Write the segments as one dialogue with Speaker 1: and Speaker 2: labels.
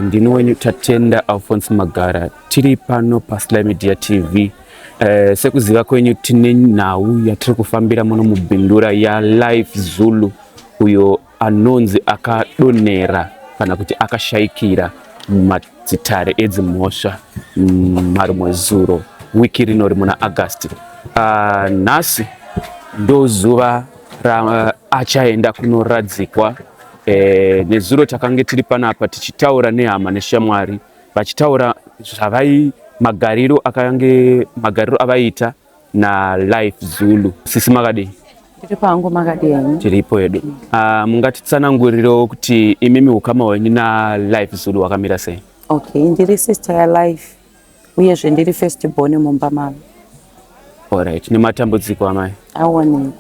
Speaker 1: Ndini wenyu Tatenda Alphonse Magara, tiri pano paSly Media TV. Sekuziva kwenyu tine nhau yatiri kufambira muno muBindura yaLife Zulu, uyo anonzi akadonhera kana kuti akashaikira mumadzitare edzimhosva marimwe zuro wiki rino ri muna August. Nhasi ndozuva raachaenda kunoradzikwa. Nezuro takange tiri panapa tichitaura nehama neshamwari vachitaura zvavai magariro akange magariro avaiita naLife Zulu. Sisi, makadii?
Speaker 2: Tiri pangu, makadini?
Speaker 1: Tiripo hedu. Mungatitsanangurirewo kuti imimi ukama hwenyu naLife Zulu hwakamira sei?
Speaker 2: Okay, ndiri sister yaLife, uyezve ndiri first born mumba mavo.
Speaker 1: Alright, nematambudziko, amai.
Speaker 2: Aonekwi.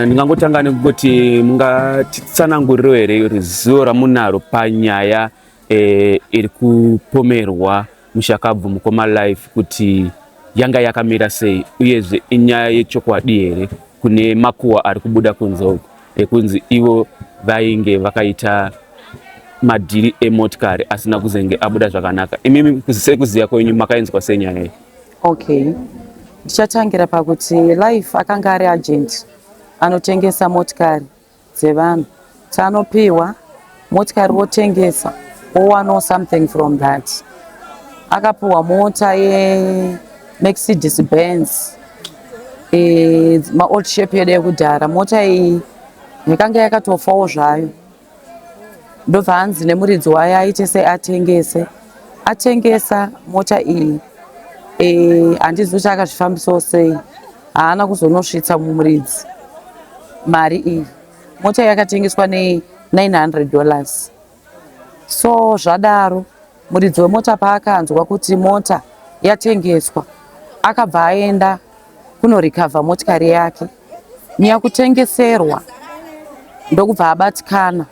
Speaker 1: Ndingangotanga nekuti mungatitsanangurirewo here ruzivo ramunaro panyaya iri kupomerwa mushakabvu mukoma Life, kuti yanga yakamira sei, uyezve inyaya yechokwadi here kune makuhwa ari kubuda kunze uku ekunzi ivo vainge vakaita madhiri emotikari asina kuzenge abuda zvakanaka? Imimi sekuziva kwenyu, makainzwa sei nyaya iyi?
Speaker 2: Okay, ndichatangira pakuti Life akanga ari agent anotengesa motikari dzevanhu. Taanopiwa motikari wotengesa, wowanawo something from that. Akapiwa mota yeMercedes Benz, maold shape yedu yekudhara. Mota iyi yakanga yakatofawo zvayo, ndobva hanzi nemuridzi wayo aite seatengese. Atengesa mota iyi, handizivi kuti akazvifambisawo sei, haana kuzonosvitsa mumuridzi mari iyi. Mota yakatengeswa ne$900. So zvadaro, muridzi wemota paakanzwa kuti mota yatengeswa, akabva aenda kunorikavha motikari yake nyakutengeserwa, ndokubva abatikana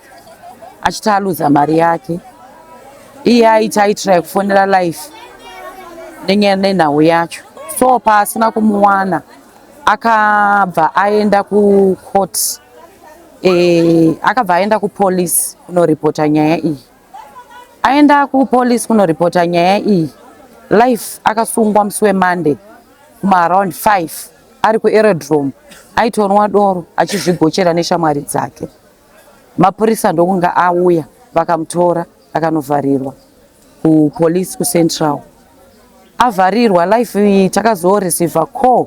Speaker 2: achiti aluza mari yake. Iye aiti aitry kufonera Life nenyaya nenhau yacho, so paasina kumuwana, akabva aenda kucourt, akabva aenda kupolice kunoripota nyaya iyi. Aenda kupolice kunoripota nyaya iyi, Life akasungwa musi weMonday kumaaround 5 ari kuAerodrome. Aitonwa doro achizvigochera neshamwari dzake. Mapurisa ndokunga auya, vakamutora, akanovharirwa kupolice kuCentral. Avharirwa Life iyi, takazoreceiva call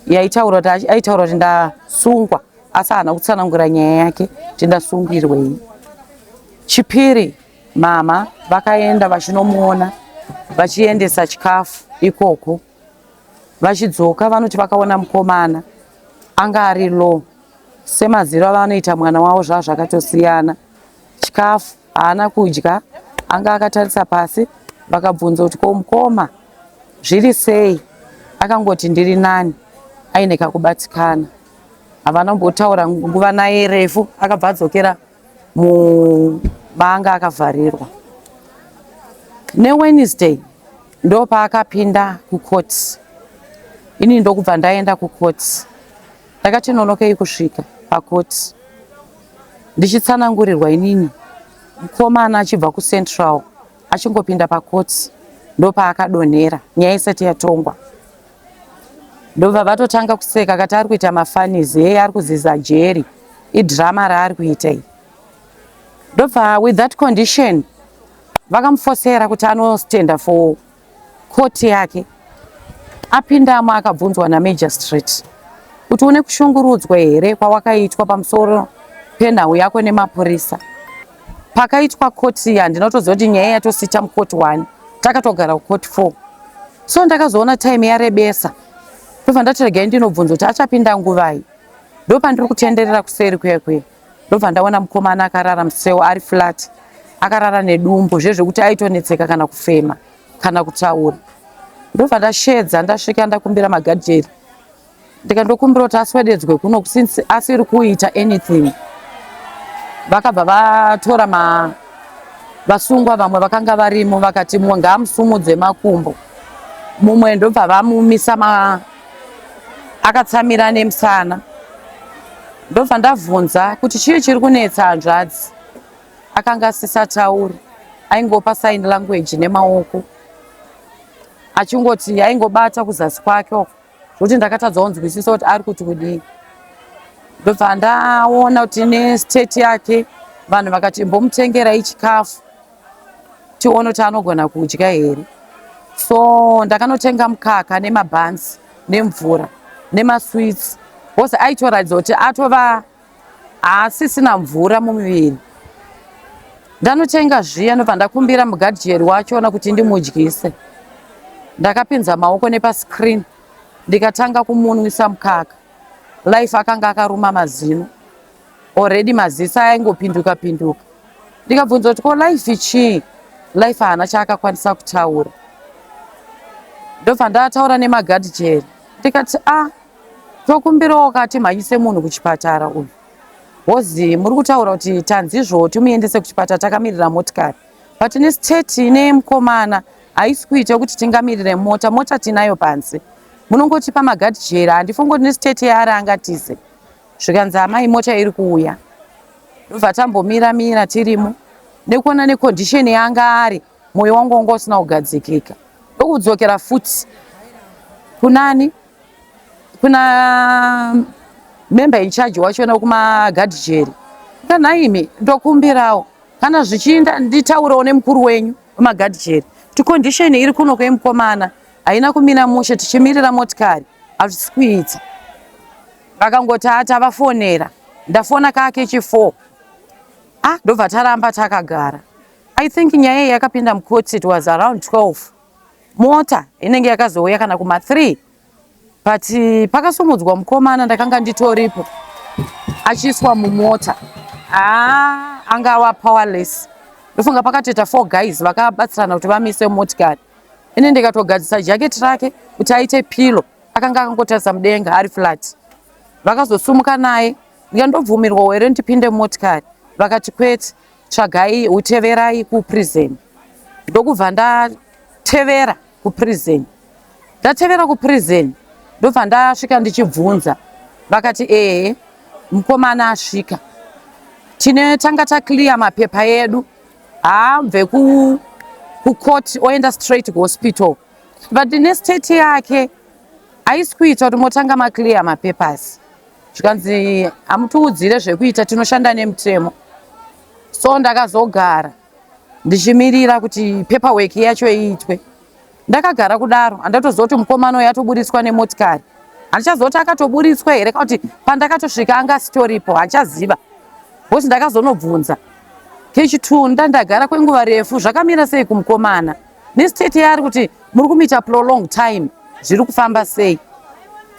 Speaker 2: yaitaura kuti aitaura kuti ndasungwa, asi haana kutsanangura nyaya yake kuti ndasungirwei. Chipiri, mama vakaenda vachinomuona, vachiendesa chikafu ikoko. Vachidzoka, vanoti vakaona mukomana anga ari low, semaziro avanoita mwana wavo zvava zvakatosiyana. Chikafu haana kudya, anga akatarisa pasi. Vakabvunza kuti, "Ko mukoma, zviri sei?" Akangoti, "Ndiri nani," aine kakubatikana. Havana kumbotaura nguva naye refu, akabva adzokera mumaanga akavharirwa. NeWednesday ndo paakapinda kucourt. Ini ndokubva ndaenda kucourt. Ndakati nonokei kusvika pacourt, ndichitsanangurirwa inini, mukomana achibva kuCentral, achingopinda pacourt ndopaakadonhera, nyaya isati yatongwa. Ndobva vatotanga kuseka, kati ari kuita mafunnies, yeye ari kuziza jeri, idrama raari kuita iyi. Ndobva with that condition vakamufosera kuti anostenda for court yake. Apindamo, akabvunzwa namagistrate kuti, "Une kushungurudzwa here kwawakaitwa pamusoro penhau yako nemapurisa?" Pakaitwa court iyi, handinotoziva kuti nyaya yatosita mucourt 1, takatogara kucourt 4. So ndakazoona time yarebesa, ndobva ndati regai ndinobvunza kuti achapinda nguvai. Ndopandiri kutenderera kuseri kuya kuya, ndobva ndaona mukomana akarara museo, ari flat, akarara nedumbu, zvezvekuti aitonetseka kana kufema kana kutaura. Ndobva ndashedza, ndasvika, ndakumbira magadheri, ndikandokumbira kuti aswededzwe kuno since asiri kuita anything. Vakabva vatora ma vasungwa vamwe vakanga varimo, vakati mumwe ngaamusumudze makumbo, mumwe ndobva vamumisa ma akatsamira nemusana. Ndobva ndabvunza kuti, "Chii chiri kunetsa, hanzvadzi?" Akanga asisatauri. Aingopa sign language nemaoko achingoti aingobata kuzasi kwake uko zvekuti ndakatadza kunzwisisa kuti ari kuti kudii. Ndobva ndaona kuti nestate yake vanhu vakati imbomutengerai chikafu tione kuti anogona kudya here. So ndakanotenga mukaka nemabhanzi nemvura nemasweets because aitoratidza kuti atova haasisina mvura mumuviri. Ndanotenga zviya ndobva ndakumbira mugadhijeri wachona kuti ndimudyise. Ndakapinza maoko nepascreen ndikatanga kumunwisa mukaka. Life akanga akaruma mazino already maziso aingopinduka pinduka. Ndikabvunza kuti ko Life chii? Life haana chaakakwanisa kutaura. Ndobva ndataura nemagadhijeri ndikati a ah, tokumbirawo ka timhanyise munhu kuchipatara uyu hozi muri kutaura kuti tanzizvo timuendese kuchipatara takamirira motikari but nestate ine mukomana haisi kuita kuti tingamirire mota mota tinayo panze munongotipa magadhijeri handifungi kuti nestate yaari angatize zvikanzi amai mota iri kuuya ndobva tambomira mira tirimo nekuona necondition yanga ari mwoyo wangu wanga usina kugadzikika ndokudzokera futi kunani kuna member in charge wachona wekumagadhijeri nhaimi ndokumbirawo kana zvichiinda nditaurewo nemukuru wenyu wemagadhijeri kuti condition iri kuno kwemukomana haina kumira mushe tichimirira motikari hazvisi kuita vakangoti ati avafonera ndafona kake chi4 ah ndobva taramba takagara. I think nyaya iyi yakapinda mucourt, it was around 12. Mota inenge yakazouya kana kuma 3, but pakasumudzwa mukomana ndakanga nditoripo achiiswa mumota. Ah, anga ava powerless. Ndofunga pakatoita 4 guys vakabatsirana kuti vamise motikari. Ine ndikatogadzisa jacket rake kuti aite pillow, akanga akangotarisa mudenga ari flat. Vakazosumuka naye, ndikandobvumirwa here ndipinde mumotikari, vakati kwete, tsvagai uteverai kuprison. Ndokubva ndatevera kuprison. Ndatevera kuprison ndobva ndasvika ndichibvunza, vakati ehe mukomana asvika, tine tanga taclear mapepa edu, haabve kucourt oenda straight kuhospital, but nestate yake haisi kuita kuti motanga maclear mapapers. Zvikanzi hamutiudzire zvekuita, tinoshanda nemutemo. So ndakazogara ndichimirira kuti paperwork yacho iitwe. Ndakagara kudaro handatoziva kuti mukomana uyu atoburitswa nemotikari. Handichaziva kuti akatoburitswa here kana kuti pandakatosvika anga asitoripo, handichaziva because ndakazonobvunza kechi2 ndandagara kwenguva refu zvakamira sei kumukomana nestate yaari kuti muri kumuita prolong time zviri kufamba sei.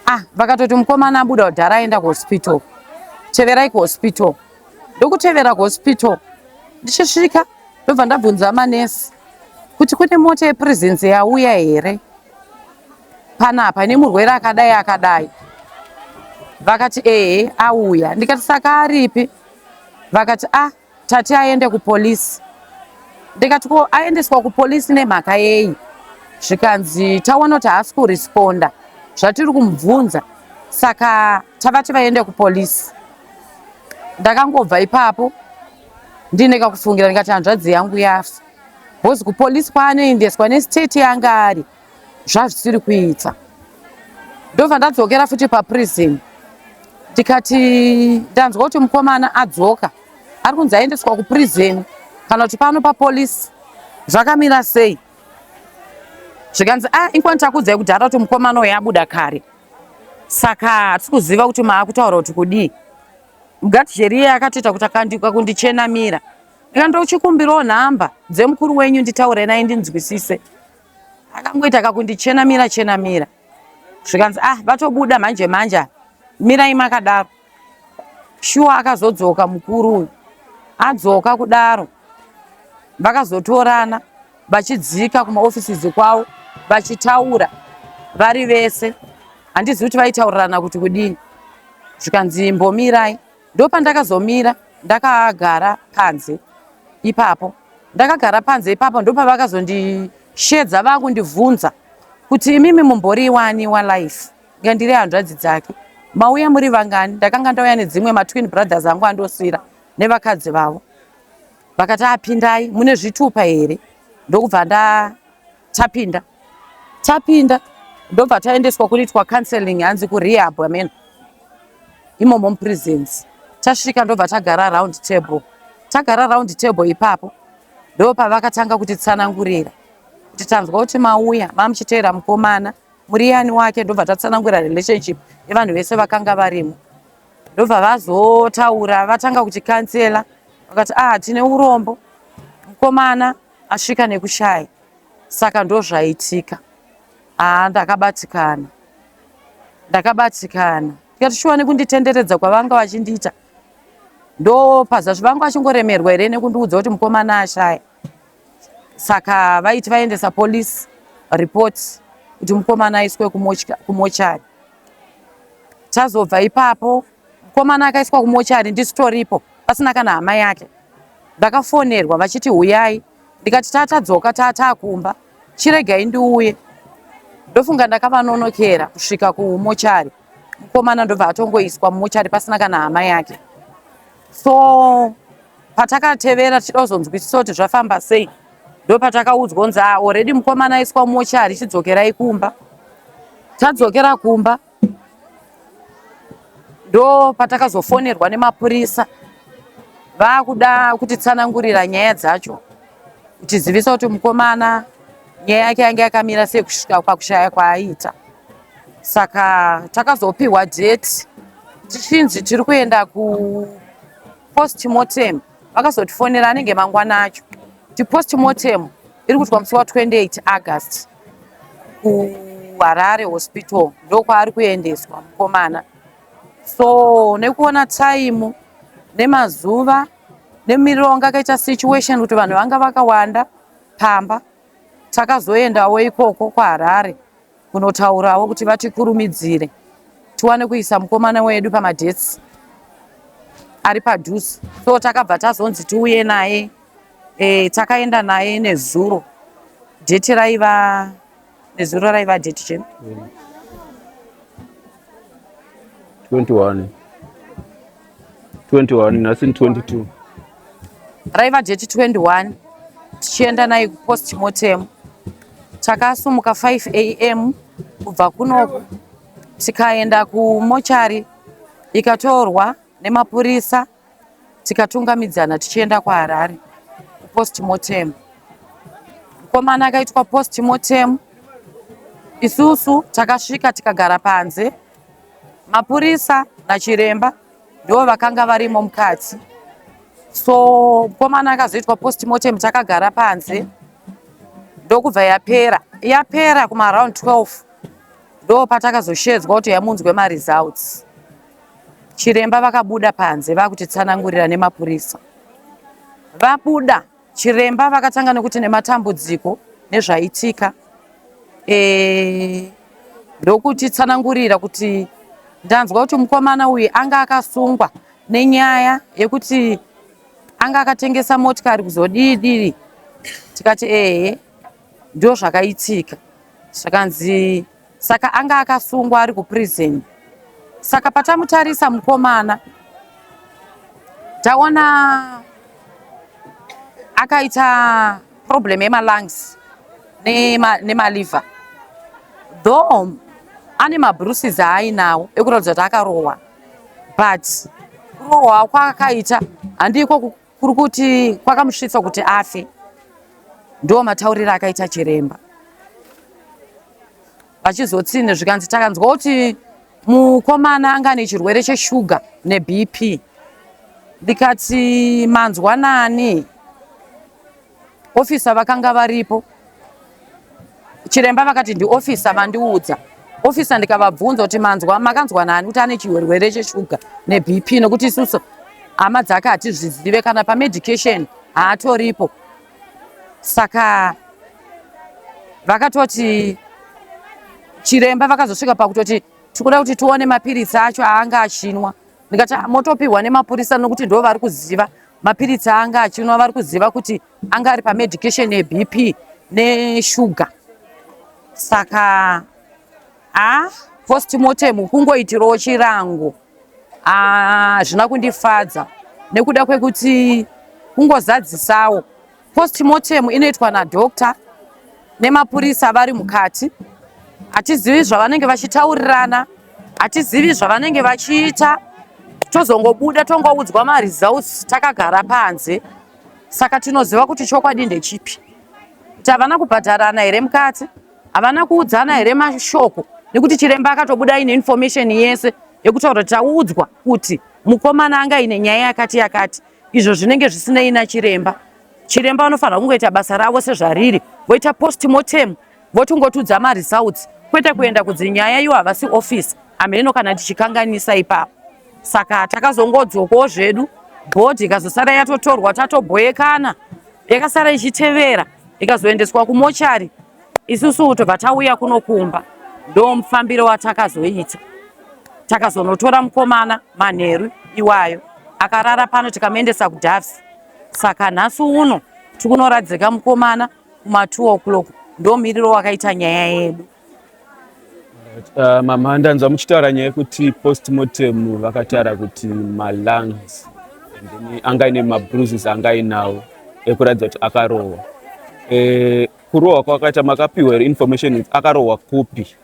Speaker 2: Ah, vakatoti mukomana abuda kudhara aenda kuhospital, teverai kuhospital. Ndokutevera kuhospital, ndichisvika ndobva ndabvunza manesi kuti kune mota yeprisons yauya here panapa ine murwere akadai akadai. Vakati ehe auya. Ndikati saka aripi? Vakati ah, tati aende kupolisi. Ndikati ko aendeswa kupolisi nemhaka yei? Zvikanzi taona kuti haasi kuresponda zvatiri kumubvunza, saka tavati vaende kupolisi. Ndakangobva ipapo ndine kakufungira, ndikati hanzvadzi yangu yafa because kupolisi kwaanoendeswa nestate yanga ari zvazvisiri kuita. Ndobva ndadzokera futi paprison, ndikati ndanzwa kuti mukomana adzoka ari kunzi aendeswa kuprison kana kuti pano papolisi zvakamira sei. Zvikanzi ah, inkwani takuudzai kudhara kuti mukomana uyu abuda kare, saka hatisi kuziva kuti maakutaura kuti kudii. Mugadhijeri akatoita kuti akandika kundichenamira. Ndikandochikumbirawo nhamba dzemukuru wenyu nditaure naye ndinzwisise. Akangoita kakundichenamira chenamira. Zvikanzi ah, vatobuda manje manje, mirai makadaro. Shuwa akazodzoka mukuru uyu. Adzoka kudaro vakazotorana vachidzika kumaoffices kwavo vachitaura vari vese. Handizivi kuti vaitaurirana kuti kudini. Zvikanzi imbomirai. Ndopandakazomira ndakagara panze ipapo. Ndakagara panze ipapo ndopavakazondishedza vakundibvunza kuti imimi mumbori wani waLife, nga ndiri hanzvadzi dzake, mauya muri vangani? Ndakanga ndauya nedzimwe matwin brothers angu andosira nevakadzi vavo. Vakati apindai mune zvitupa here, ndokubva ndatapinda tapinda ndobva taendeswa kunoitwa counseling hanzi kurehab amen imomo muprisons. Tasvika ndobva tagara round table, tagara round table ipapo ndopavakatanga kutitsanangurira kuti tanzwa kuti mauya mamuchiteera mukomana muriyani wake, ndobva tatsanangura relationship yevanhu vese vakanga varimo. Ndobva vazotaura vatanga kutikansela vakati ah, tine urombo mukomana asvika nekushaya, saka ndozvaitika. Ah, ndakabatikana ndakabatikana ndikati shuwa nekunditenderedza kwavanga vachindiita ndopazazvi vanga vachingoremerwa here nekundiudza kuti mukomana ashaya. Saka vaiti vaendesa police report kuti mukomana aiswe kumochari. Tazobva ipapo mukomana akaiswa kumochari ndisitoripo pasina kana hama yake. Ndakafonerwa vachiti huyai, ndikati tatadzoka tatakumba, chiregai ndiuye. Ndofunga ndakavanonokera kusvika kumochari, mukomana ndobva atongoiswa mumochari pasina kana hama yake. So patakatevera tichida kuzonzwisisa kuti zvafamba sei, ndopatakaudzwa kunzi ah, already mukomana aiswa mumochari, chidzokerai kumba. Tadzokera kumba ndo patakazofonerwa nemapurisa vakuda kutitsanangurira nyaya dzacho, kutizivisa kuti mukomana nyaya yake yange yakamira sei kusvika pakushaya kwaaita. Saka takazopiwa date tichinzi tiri kuenda ku postmortem. Vakazotifonera anenge mangwana acho kuti postmortem iri kuitwa musi wa 28 August kuHarare Hospital, ndokwaari kuendeswa mukomana. So nekuona time nemazuva nemiriro wanga akaita situation kuti vanhu vanga vakawanda pamba, takazoendawo ikoko kuHarare kunotaurawo kuti vatikurumidzire tiwane kuisa mukomana wedu pamadates ari padhuze. So takabva tazonzi tiuye naye e, takaenda naye nezuro. Date raiva nezuro raiva date cheni
Speaker 1: 21 21 nhasi 22
Speaker 2: raiva date 21 tichienda naye kupostmortem. Takasumuka 5 am kubva kunoku tikaenda kumochari ikatorwa nemapurisa, tikatungamidzana tichienda kuHarare kupostmortem. Mukomana akaitwa postmortem, isusu takasvika tikagara panze, mapurisa nachiremba ndo vakanga varimo mukati. So mukomana akazoitwa postmortem takagara panze, ndokubva yapera yapera kuma around 12 ndo patakazoshedzwa kuti yamunzwe maresults. Chiremba vakabuda panze vakutitsanangurira nemapurisa. Vabuda chiremba vakatanga nekuti nematambudziko nezvaitika e, ndokutitsanangurira kuti ndanzwa kuti mukomana uyu anga akasungwa nenyaya yekuti anga akatengesa motikari kuzodii dii. Tikati ehe, ndo zvakaitika. Zvakanzi saka anga akasungwa ari kuprison. Saka patamutarisa mukomana taona akaita problem yemalungs nemaliver, though ane mabruises aainawo ekuratidza kuti akarohwa, but kurohwa kwaakaita handiko kuri kuti kwakamusvitsa kuti afe. Ndo matauriro akaita chiremba vachizotsine. Zvikanzi takanzwa kuti mukomana anga ane chirwere cheshuga neBP. Ndikati manzwa nani? Ofisa vakanga varipo chiremba vakati ndiofisa vandiudza. Ofisa ndikavabvunza kuti manzwa makanzwa nani kuti ane chirwere cheshuga neBP, nekuti isusu hama dzake hatizvizive, kana pamedication haatoripo. Saka vakatoti chiremba vakazosvika pakutoti tikuda kuti tione mapiritsi acho aanga achinwa. Ndikati motopiwa nemapurisa nokuti ndo vari kuziva mapiritsi aanga achinwa, vari kuziva kuti anga ari pamedication yeBP neshuga. Saka a postmortem kungoitirawo chirango hazvina kundifadza nekuda kwekuti Kungozadzisawo. Postmortem inoitwa nadoctor nemapurisa vari mukati. Hatizivi zvavanenge vachitaurirana, hatizivi zvavanenge vachiita. Tozongobuda tongoudzwa maresults takagara panze. Saka tinoziva kuti chokwadi ndechipi. Kuti havana kubhadharana here mukati, havana kuudzana here mashoko, nekuti chiremba akatobuda aine information yese yekutaura kuti taudzwa kuti mukomana anga aine nyaya yakati yakati. Izvo zvinenge zvisinei nachiremba. Chiremba vanofanira kungoita basa ravo sezvariri, voita postmortem, votingotudza maresults, kwete kuenda kudzinyaya iwo havasi office. Hameno kana tichikanganisa ipapo. Saka takazongodzokawo zvedu, bhodhi ikazosara yatotorwa, tatobhoyekana, yakasara ichitevera ikazoendeswa kumochari, isusu tobva tauya kunokumba. Ndo mufambiro watakazoita. Takazonotora mukomana manheru iwayo akarara pano, tikamuendesa kuDavs. Saka nhasi uno tikunoradzika mukomana kuma 2 o'clock. Ndo miriro wakaita nyaya yedu.
Speaker 1: Mama, ndanzwa muchitaura nyaya yekuti postmortem vakataura kuti malungs and then anga aine mabruises anga ainawo ekuratidza kuti akarohwa. Kurohwa kwakaita, makapiwa here information kuti akarohwa kupi,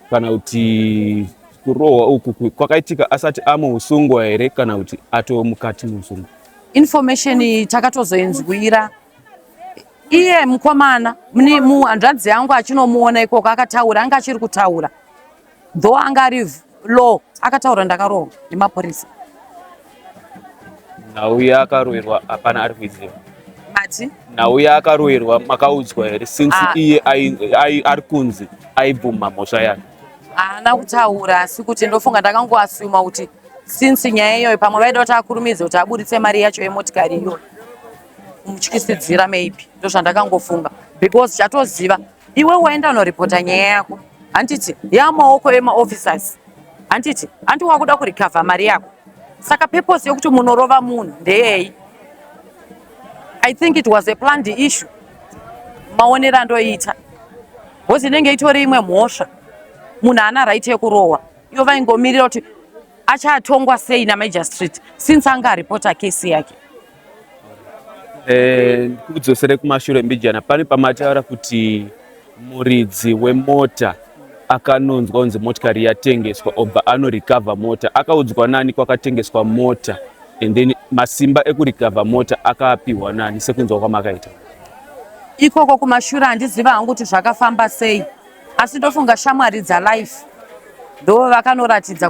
Speaker 1: kana kuti kurohwa uku kwakaitika asati amuusungwa here, kana kuti atoo mukati muusungwa?
Speaker 2: Information takatozoinzwira iye mukomana muhanzvadzi yangu achinomuona ikoko, akataura, anga achiri kutaura though anga ari low, akataura ndakarohwa nemapurisa.
Speaker 1: Nhau yaakaroverwa hapana ari kuiziva?
Speaker 2: Mati?
Speaker 1: Nhau yaakaroverwa makaudzwa here, since iye ari kunzi aibvuma mhosva yake?
Speaker 2: Haana kutaura, asi kuti ndofunga ndakangoasuma kuti since nyaya iyoyo pamwe vaida kuti akurumidze kuti aburitse mari yacho yemotikari iyoyo, kumutyisidzira maybe. Ndozvandakangofunga, because chatoziva iwe waenda unoripota nyaya yako, handiti yamaoko emaofficers, handiti handi wakuda kurecover mari yako? Saka purpose yekuti munorova munhu ndeyei? I think it was a planned issue, maonero andoita, because inenge itori imwe mhosva. Munhu haana right yekurohwa. Ivo vaingomirira kuti achatongwa sei namagistrate since anga aripota kesi yake.
Speaker 1: Kudzosere kumashure mbijana, pane pamataura kuti muridzi wemota akanonzwa kunzi motikari yatengeswa, obva anorecover mota. Akaudzwa nani kwakatengeswa mota, and then masimba ekurecover mota akaapiwa nani, sekunzwa kwamakaita?
Speaker 2: Ikoko kumashure handiziva hangu kuti zvakafamba sei, asi ndofunga shamwari dzaLife ndo vakanoratidza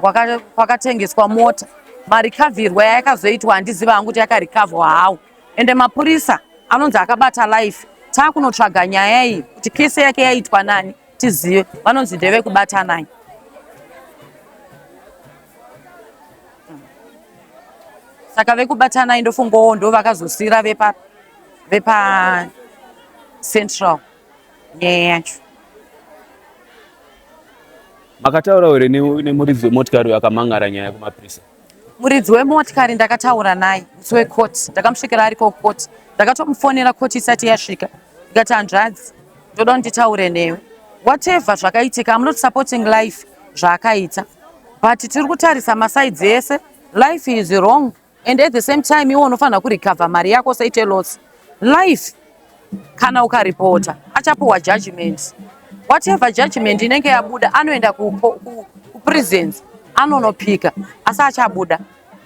Speaker 2: kwakatengeswa mota. Marecoverwa yayakazoitwa handiziva hangu kuti yakarecoverwa how. Ende mapurisa anonzi akabata Life, taakunotsvaga nyaya iyi kuti kesi yake yaitwa nani tizive. Vanonzi ndevekubatanai. Saka vekubatanai ndofungawo ndo vakazosiyira vepa central nyaya yacho.
Speaker 1: Makataura here nemuridzi wemotikari uyo akamangara nyaya kumapurisa?
Speaker 2: Muridzi wemotikari ndakataura naye musi wekoti. Ndakamusvikira ariko kukoti. Ndakatomufonera koti isati yasvika, ndikati, "Hanzvadzi, ndoda kuti nditaure newe. Whatever zvakaitika, I'm not supporting Life zvaakaita, but tiri kutarisa masides ese. Life is wrong and at the same time iwe unofanira kurecover mari yako, usaite loss. Life kana ukaripota achapuhwa judgment. Whatever judgment inenge yabuda, anoenda kuprisons anonopika, asi achabuda,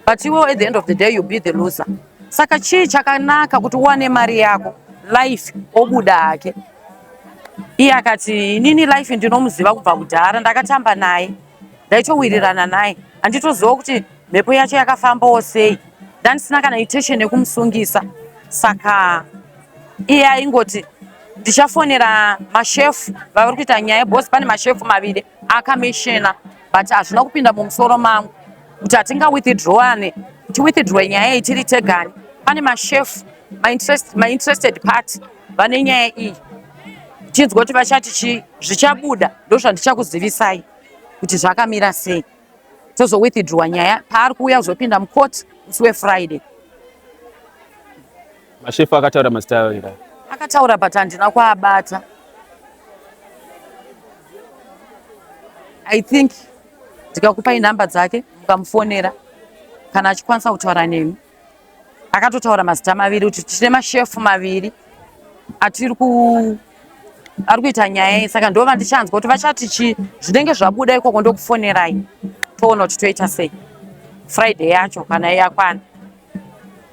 Speaker 2: but iwewo at the end of the day you be the loser. Saka chii chakanaka kuti uwane mari yako, Life obuda hake?" Iye akati, "Inini Life ndinomuziva kubva kudhara, ndakatamba naye, ndaitowirirana naye. Handitoziva kuti mhepo yacho yakafambawo sei. Ndandisina kana intention yekumusungisa." Saka iye aingoti, "Ndichafonera mashefu vari kuita nyaya yebhosi." Pane mashefu maviri akameshena, but hazvina kupinda mumusoro mangu kuti hatingawithdrawane, tiwithdrawe nyaya iyi tiri tegani. Pane mashefu mainterested party vane nyaya iyi. Chinzwa kuti vachati chii, zvichabuda ndozvandichakuzivisai kuti zvakamira sei. Tozowithdrawa nyaya paari kuuya kuzopinda mucourt musi weFriday.
Speaker 1: Mashefu akataura mazita ayo here?
Speaker 2: Akataura, but handina kuabata. I think ndikakupai nhamba dzake mukamufonera kana achikwanisa kutaura nemi. Akatotaura mazita maviri kuti tine mashefu maviri atiri ku ari kuita nyaya iyi, saka ndo vandichanzwa kuti vachati chii. Zvinenge zvabuda ikoko ndokufonerai toona kuti toita sei Friday yacho kana yakwana.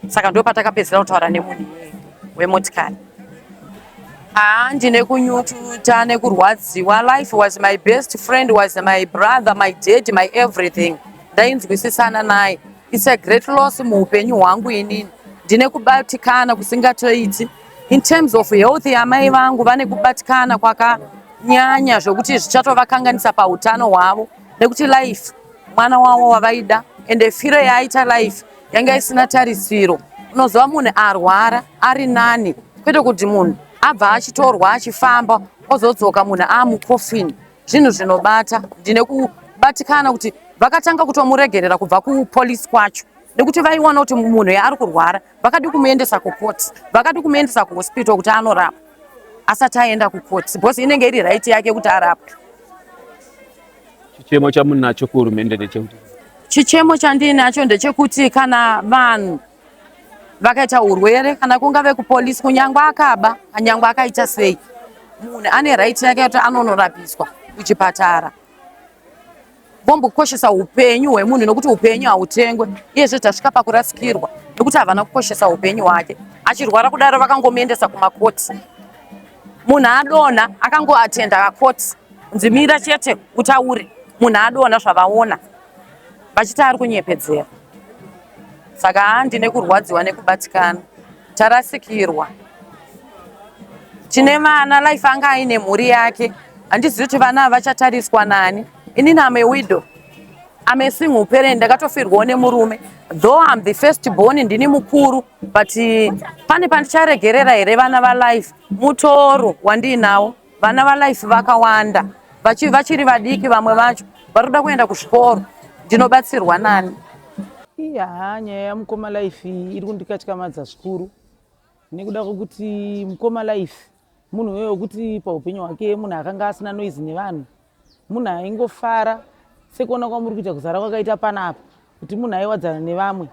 Speaker 2: Saka ndo patakapedzera kutaura nemunhu iyeye wemotikari. Haa, ndine kunyututa nekurwadziwa. Life was my best friend, was my brother, my dad, my everything. Ndainzwisisana naye. It's a great loss muupenyu hwangu inini. Ndine kubatikana kusingatoiti. In terms of health yamai vangu vane kubatikana kwakanyanya zvokuti zvichatovakanganisa pautano hwavo, nekuti Life mwana wavo wavaida, ende firo yaaita Life yanga isina tarisiro. Unoziva munhu arwara ari nani, kwete kuti munhu abva achitorwa achifamba ozodzoka munhu amukofini. Zvinhu zvinobata. Ndine kubatikana kuti vakatanga kutomuregerera kubva kupolisi kwacho, nekuti vaiona kuti munhu yaari kurwara. Vakadi kumuendesa kukoti, vakadi kumuendesa kuhospital kuti anorapwa asati aenda kukoti, because inenge iri right yake kuti arapwe.
Speaker 1: Chichemo chamunacho kuhurumende ndechekuti?
Speaker 2: Chichemo chandinacho ndechekuti kana vanhu vakaita urwere, kana kungave kupolisi, kunyangwe akaba, kunyangwe akaita sei, munhu ane right yake yekuti anonorapiswa kuchipatara. Vombokoshesa upenyu hwemunhu, nokuti upenyu hautengwe. Iyezve tasvika pakurasikirwa nekuti havana kukoshesa upenyu hwake. Achirwara kudaro vakangomuendesa kumakoti. Munhu adonha akangoatenda kakoti, nzimira chete utaure. Munhu adonha zvavaona vachiti ari kunyepedzera. Saka handine kurwadziwa nekubatikana, tarasikirwa. Tine vana, Life anga aine mhuri yake. Handizivi kuti vana ava vachatariswa nani. Inini am a widow, am a single parent. Ndakatofirwawo nemurume, though am the first born, ndini mukuru, but pane pandicharegerera here vana vaLife? Mutoro wandiinawo, vana vaLife vakawanda, vachiri vadiki, vamwe vacho vari kuda kuenda kuzvikoro. Ndinobatsirwa nani?
Speaker 3: Iya, nyaya yamukoma Life iri kundikatyamadza zvikuru, nekuda kwekuti mukoma Life munhu uyo wekuti paupenyu hwake munhu akanga asina noise nevanhu, munhu aingofara sekuona kwamuri kuita kuzara kwakaita panapa, kuti munhu aiwadzana nevamwe.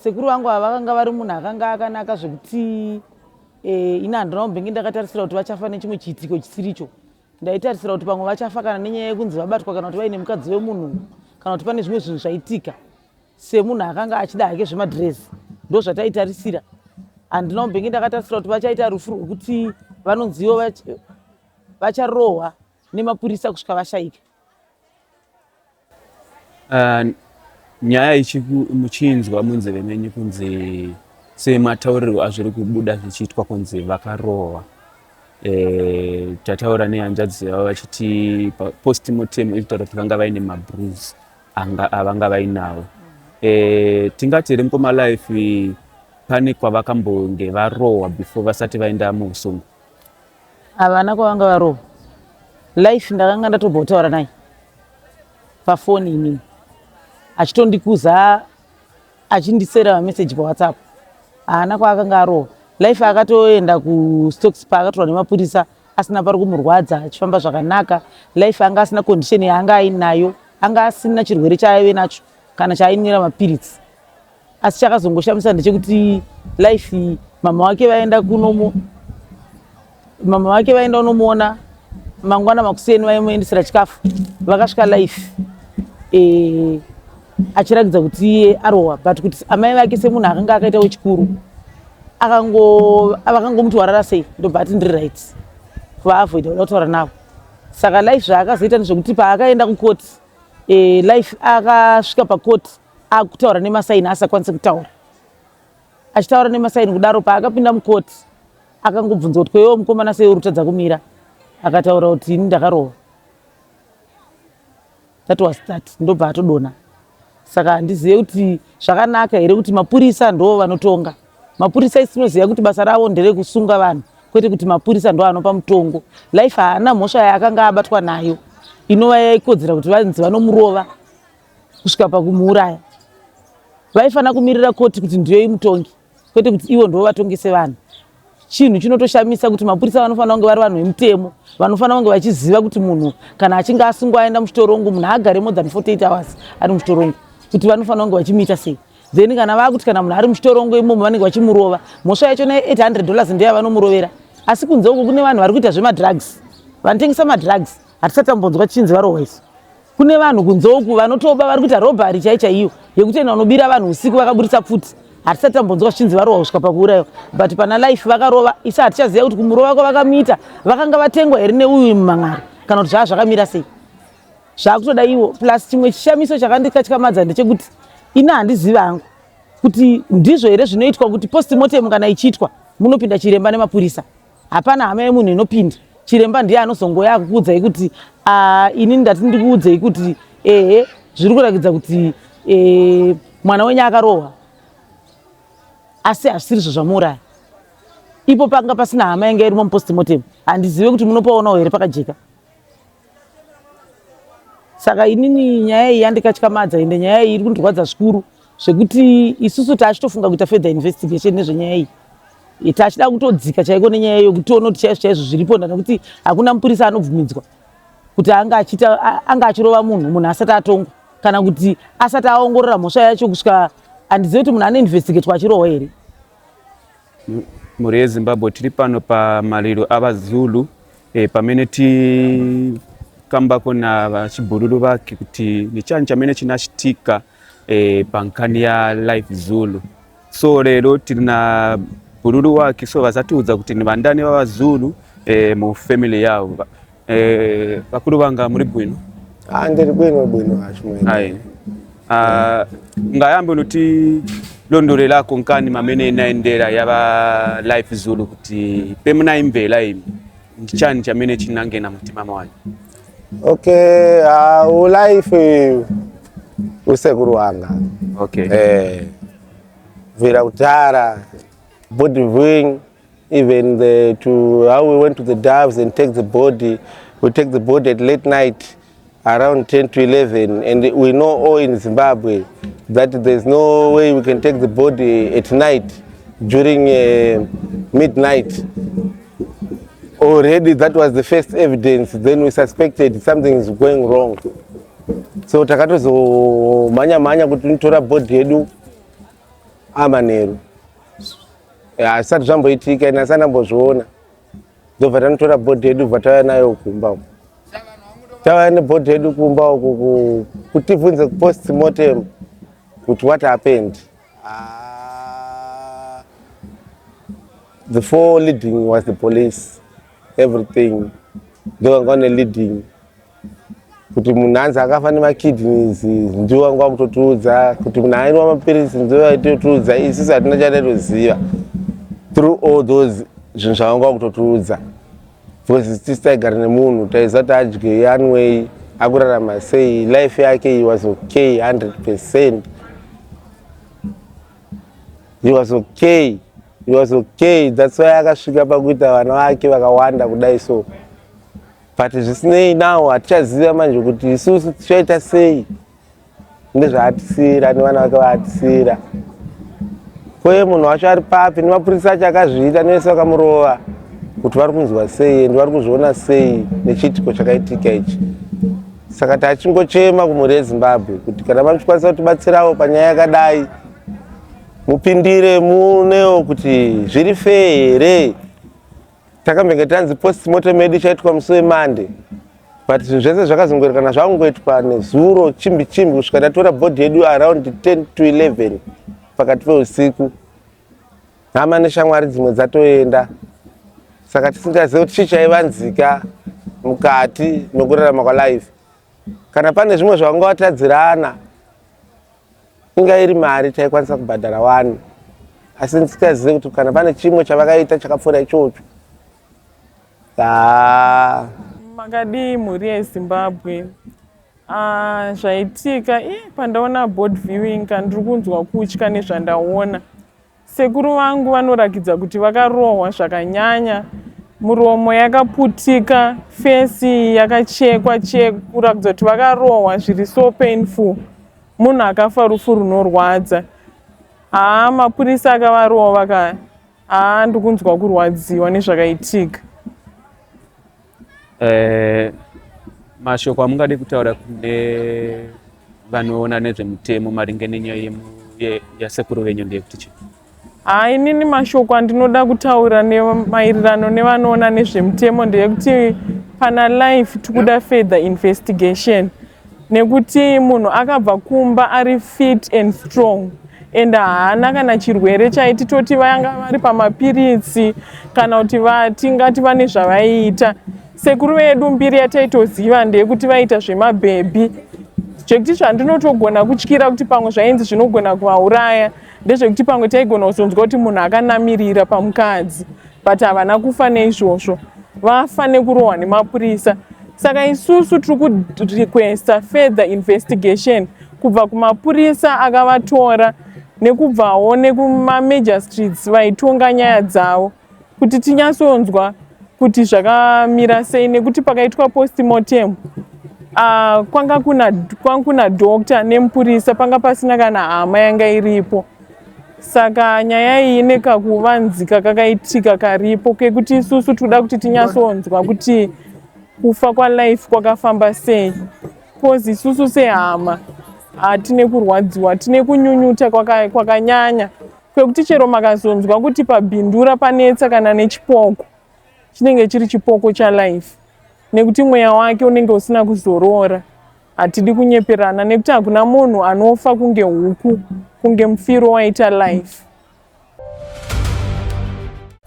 Speaker 3: Sekuru vangu ava vakanga vari munhu akanga akanaka zvekuti ini handina kumbenge ndakatarisira kuti vachafa nechimwe chiitiko chisiricho. Ndaitarisira kuti pamwe vachafa kana nenyaya yekunzi vabatwa, kana kuti vaine mukadzi wemunhu, kana kuti pane zvimwe zvinhu zvaitika, semunhu akanga achida hake zvemadhirezi. Ndo zvataitarisira. Handina kumbenge ndakatarisira kuti vachaita rufu rwekuti vanonzivo vacharohwa nemapurisa kusvika vashaika.
Speaker 1: Nyaya ichi muchinzwa munzeve menyu kunzi, semataurirwo azviri kubuda zvichiitwa, kunzi vakarohwa, tataura nehanzvadzi yavo vachiti postmortem iri kutaura kuti vanga vaine mabruise avanga vainawo. Tingati here mukoma Life pane kwavakambonge varohwa before vasati vaenda muusungwa?
Speaker 3: Havana kwavanga varohwa. Life ndakanga ndatobva kutaura naye pafoni inini, achitondikuza, achindisera mameseji paWhatsApp. Haana kwaakanga arohwa. Life akatoenda kuStokes paakatorwa nemapurisa asina pari kumurwadza, achifamba zvakanaka. Life anga asina condition yaanga ainayo, anga asina chirwere chaaive nacho kana chaainwira mapiritsi. Asi chakazongoshamisa ndechekuti Life mama wake vaenda kunomu mama vake vaenda kunomuona mangwana makuseni, vaimuendesera chikafu. Vakasvika Life achiratidza kuti iye arohwa, but kuti amai vake, semunhu akanga akaita wechikuru, vakangomuti, "Warara sei?" Ndobva ati, "Ndiri right." Kuvaavoida kuda kutaura navo. Saka Life zvaakazoita ndezvekuti paakaenda kukoti, Life akasvika pakoti akutaura nemasaini, asakwanisi kutaura, achitaura nemasaini kudaro. Paakapinda mukoti akangobvunzwa kuti, "Kweiwo mukomana, sei uri kutadza kumira?" Akataura kuti, "Ini ndakarohwa." That was that. Ndobva atodonha. Saka handizive kuti zvakanaka here kuti mapurisa ndo vanotonga. Mapurisa isi tinoziva kuti basa ravo nderekusunga vanhu, kwete kuti mapurisa ndo anopa mutongo. Life haana mhosva yaakanga abatwa nayo inova yaikodzera kuti vanzi vanomurova kusvika pakumuuraya. Vaifanira kumirira koti kuti ndiyo imutongi, kwete kuti ivo ndo vatongese vanhu. Chinhu chinotoshamisa kuti mapurisa vanofanira kunge vari vanhu vemutemo, vanofanira kunge vachiziva kuti munhu kana achinge asungwa aenda muchitorongo, munhu agare more than 48 hours ari muchitorongo, kuti vanofanira kunge vachimuita sei. Then kana vakuti kana munhu ari muchitorongo imomo vanenge vachimurova, mhosva yacho na 800 dollars ndiyo yavanomurovera. Asi kunze uko kune vanhu vari kuita zvemadrugs, vanotengesa madrugs, hatisati tambonzwa chinzi varohwa isu. Kune vanhu kunze uku vanotoba, vari kuita robbery chai chaiyo yekuti enda vanobira vanhu usiku vakaburitsa pfuti, hatisati tambonzwa zvichinzi varohwa kusvika pakuurayiwa. But pana Life vakarova, isu hatichaziva kuti kumurova kwavakamuita vakanga vatengwa here neuyu mumang'ari kana kuti zvava zvakamira sei. Zvakutoda iwo. Plus chimwe chishamiso chakandikatyamadza ndechekuti ini handizivi hangu kuti ndizvo here zvinoitwa kuti postmortem kana ichiitwa munopinda chiremba nemapurisa. Hapana hama yemunhu inopinda. Chiremba ndiye anozongoya akukuudzai kuti, "Ah, ini ndati ndikuudzei kuti ehe, zviri kurakidza kuti mwana wenyu akarohwa, asi hazvisirizvo zvamuuraya." Ipo panga pasina hama yanga irimo mupostmortem. Handizive kuti munopaonawo here pakajeka. Saka inini nyaya iyi yandikatyamadza, ende nyaya iyi iri kundirwadza zvikuru zvekuti isusu taachitofunga kuita further investigation nezvenyaya iyi. Tachida kutodzika chaiko nenyaya iyo kuti tione kuti chaizvo chaizvo zviripo nda, nekuti hakuna mupurisa anobvumidzwa kuti anga achiita anga achirova munhu, munhu asati atongwa kana kuti asati aongorora mhosva yacho kusvika. Handizivi kuti munhu anoinvestigatwa achirohwa here.
Speaker 1: Mhuri yeZimbabwe, tiri pano pamariro avaZulu, pamene tikambako navachibhururu vake kuti nechani chamene chinachitika pankani ya Life Zulu. So lero tiri na bhururu wake, so vazatiudza kuti ni vandani vavaZulu mu family yavo. Vakuru vanga, muri bwino?
Speaker 4: Ah, ndiri bwino bwino, achimwene.
Speaker 1: Ayi. Ah, ngayambe unuti londolelako nkani mamene inaendera yava Life Zulu, kuti pemunaimvera imi ndichani chamene chinangena mutima mwanyu?
Speaker 4: Okay, uLife usekuru wanga. Kubvira kudhara, body viewing, even the to how we went to the doves and take the body. We take the body at late night, around 10 to 11, and we know all in Zimbabwe that there's no way we can take the body at night during midnight. Already that was the first evidence. Then we suspected something is going wrong, so takatozomhanya mhanya kuti tinotora body yedu amanheru. Hazvisati zvamboitika, ine asati ndambozviona. Ndobva tanotora body yedu, bva tauya nayo kumba uku. Tauya nebody yedu kumba uku kuti tibvunze kupostmortem kuti what happened. Ah, the four leading was the police, everything ndo vanga vane leading kuti munhu anzi akafa nemakidneys, ndiwo vanga vakutotiudza kuti munhu ainwa mapirisi, ndiwo vaitotiudza. Isusu hatina chataitoziva through all those zvinhu zvavanga vakutotiudza, because tisi taigara nemunhu, taiziva kuti adyei, anwei, akurarama sei, life yake. He was okay 100%. He was okay, he was okay. That's why akasvika pakuita vana vake vakawanda kudai. So but zvisinei, now hatichaziva manje kuti isusu tichaita sei nezvaatisiyira nevana vake vaatisiyira. Koye munhu wacho ari papi, nemapurisa acho akazviita, nevese vakamurova, kuti vari kunzwa sei ende vari kuzviona sei nechiitiko chakaitika ichi? Saka tachingochema kumhuri yeZimbabwe kuti kana vachikwanisa kutibatsirawo panyaya yakadai, mupindire muonewo kuti zviri fair here. Takambenge tanzi postmortem yedu ichaitwa musi weMonday, but zvinhu zvese zvakazongoerekana zvakungoitwa nezuro chimbi chimbi, kusvika tatora body yedu around 10 to 11 pakati peusiku, hama neshamwari dzimwe dzatoenda. Saka tisingazivi kuti chii chaivanzika mukati mekurarama kwaLife. Kana pane zvimwe zvavanga vatadzirana, inga iri mari taikwanisa kubhadhara wani, asi ndisingazivi kuti kana pane chimwe chavakaita chakapfuura ichocho.
Speaker 5: Makadii, mhuri yeZimbabwe? Ah, zvaitika i pandaona body viewing ka, ndiri kunzwa kutya nezvandaona. Sekuru vangu vanorakidza kuti vakarohwa zvakanyanya, muromo yakaputika, face yakachekwa chekwa, kurakidza kuti vakarohwa zviri so painful. Munhu akafa rufu runorwadza. Haa, mapurisa akavarova vaka, haa, ndikunzwa kurwadziwa nezvakaitika.
Speaker 1: Mashoko amungade kutaura kune vanoona nezvemutemo maringe nenyaya. Uye yasekuru venyu ndeyekuti chii?
Speaker 5: Haa inini mashoko andinoda kutaura maererano nevanoona nezvemutemo ndeyekuti pana Life tikuda further investigation, nekuti munhu akabva kumba ari fit and strong and haana kana chirwere chaiti toti vanga vari pamapiritsi kana kuti tingati vane zvavaiita. Sekuru vedu mbiri yataitoziva ndeyekuti vaita zvemabhebhi, zvekuti zvandinotogona kutyira kuti pamwe zvainzi zvinogona kuvauraya ndezvekuti pamwe taigona kuzonzwa kuti munhu akanamirira pamukadzi, but havana kufa neizvozvo, vafa nekurohwa nemapurisa. Saka isusu tiri kurequesta further investigation kubva kumapurisa akavatora nekubvawo nekumamagistrates vaitonga nyaya dzavo, kuti tinyatsonzwa kuti zvakamira sei, nekuti pakaitwa postmortem kwanga kuna doctor nemupurisa, panga pasina kana hama yanga iripo. Saka nyaya iyi ine kakuvanzika kakaitika karipo kekuti isusu tinoda kuti tinyatsonzwa kuti kufa kwaLife kwakafamba sei, cause isusu sehama hatine kurwadziwa, tine kunyunyuta kwakanyanya kwekuti chero makazonzwa kuti paBindura panetsa kana nechipoko, chinenge chiri chipoko chaLife, nekuti mweya wake unenge usina kuzorora. Hatidi kunyeperana, nekuti hakuna munhu anofa kunge huku, kunge mufiro waita Life.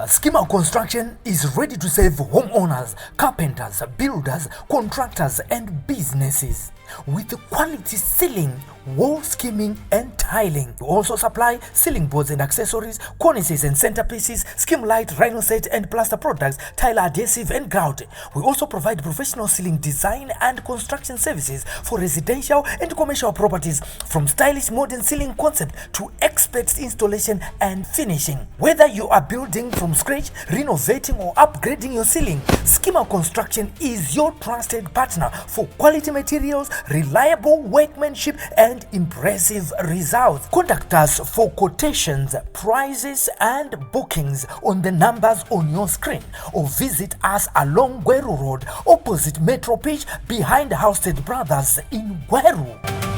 Speaker 6: Schema Construction is ready to serve homeowners, carpenters, builders, contractors, and businesses with quality ceiling, wall skimming, and tiling. We also supply ceiling boards and accessories, cornices and centerpieces, skim light, rhino set and plaster products, tile adhesive and grout. We also provide professional ceiling design and construction services for residential and commercial properties, from stylish modern ceiling concept to expert installation and finishing. Whether you are building from scratch, renovating or upgrading your ceiling, Schema Construction is your trusted partner for quality materials, reliable workmanship and impressive results. Contact us for quotations, prices and bookings on the numbers on your screen or visit us along Gweru Road, opposite Metro Pitch, behind Housted Brothers in Gweru.